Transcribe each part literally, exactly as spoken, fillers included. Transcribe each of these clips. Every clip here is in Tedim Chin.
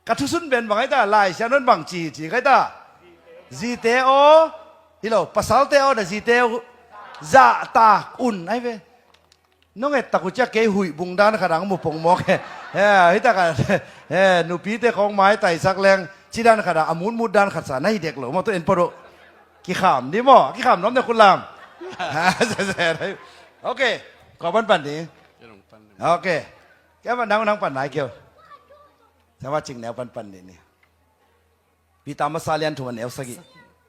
Ka thusun pen bang ai ta, Lai Siangtho in bang ci ci ai ta. Zite aw, hi lo, pasalte aw, na zite uh zahtak un ai ve. Nong et tak uh ciah kei huih bung dan khat ang mu pongmawk e. Hih takah nupite khawng maitaisak leng ci dan khat ah a mutmut dan khat sa na hi dek lo maw, tu en pawh uh. Kikham di maw, kikham nuam ne khut lam. Ok. Kua panpan di? Ok. Kei mah nang nang pan nai kei uh. Sama cing neu panpan di ni. Peter masa lian thum a neu sagih.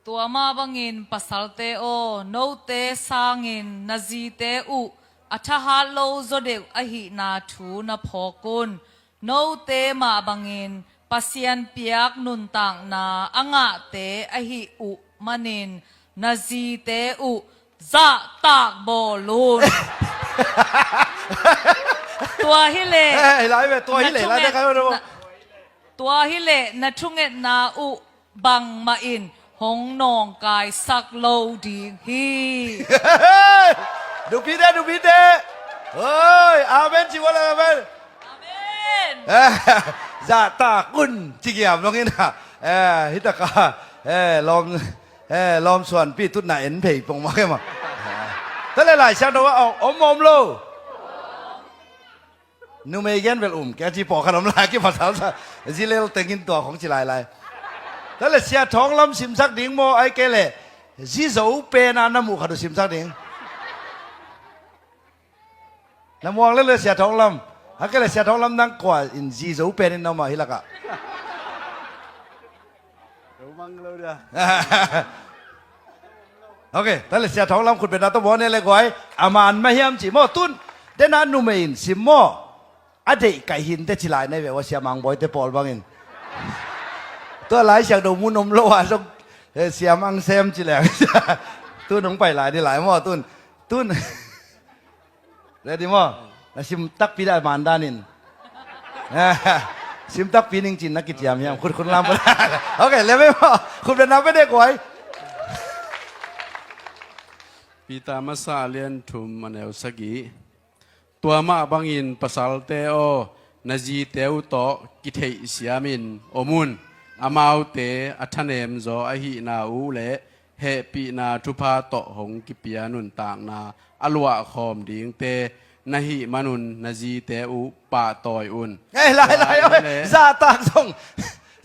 Tua mah bangin pasalte aw, note sangin na zite uh a thahat lo zaw deuh ahihna thu na phawk un. Note mah bangin Pasian piak nuntakna a ngahte ahih uh manin na zite uh zahtak bawl un. Tua hileh, eh, hilai ve, tua hileh, hilai ve, na thunget, tua hileh na thungetna uh bangmah in hong nawngkaisak lo ding hi. Nupite, nupite. Oi, amen ci ua le, amen. Amen. Zahtak un ci giam longin ah. Eh, hih takah, eh, lawm, eh, lawmsuanpi tutna en phei pongmawk e maw. Tua le Lai Siangtho ah om, om lo. Numei gen bel um kei a ci pawlkhat om lai, kipasal sa. Zi lel tengin tua khong ci lailai. Tua le Sia Thawng Lam simsak ding maw, ai kei le zi zo pen a na muh khat uh simsak ding. Na muang le le Sia Thawng Lam. A kei le Sia Thawng Lam nang kua in zi zo pen in na om a hih lakah. Ok, tua le Sia Thawng Lam khutbetna tawh bawl ne le guai. A man mah hiam ci maw, tun dena numei in sim maw. A deih kaih hinte ci lai na hi ve ua, Sia Mang Bawi te pawl bangin. Tua Lai Siangtho mun om lo a zong, eh, Sia Mang Sem ci leng. Tun hong pai lai ni lai maw, tun, tun. Ready maw? Na sim takpi dah man danin. Sim takpi ning cin na kiciam hiam? Khut, khut lam. Ok, le ve maw? Khut le na pe dek guai. Peter masa lian thum a neu sagih. Tua mah bangin pasalte aw, na zite uh tawh kitheih siamin om un. Amaute a thanem zaw ahihna uh le hehpihna thupha tawh hong kipia nuntakna a luahkhawm dingte na hih manun na zite uh pahtawi un. Ei, lai, lai, oi, zahtak zong,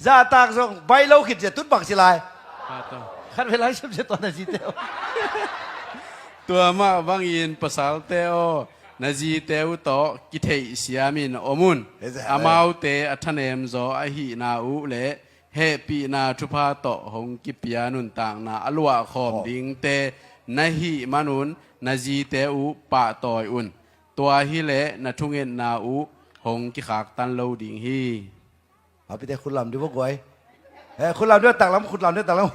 zahtak zong bai lo khit zia tun bang ci lai. Pahtawi. Khat ve lai siam zia tua na zite uh. Tua mah bangin pasalte aw, na zite uh tawh kitheih siamin om un. Ei, zia, amaute a thanem zaw ahihna uh le hehpihna thupha tawh hong kipia nuntakna a luahkhawm dingte na hih manun na zite uh pahtawi un. Tua hileh na thungetna uh hong kikhaktan lo ding hi. Papite khut lam di vo guai. Eh, khut lam di vo, taklam, khut lam di vo, taklam.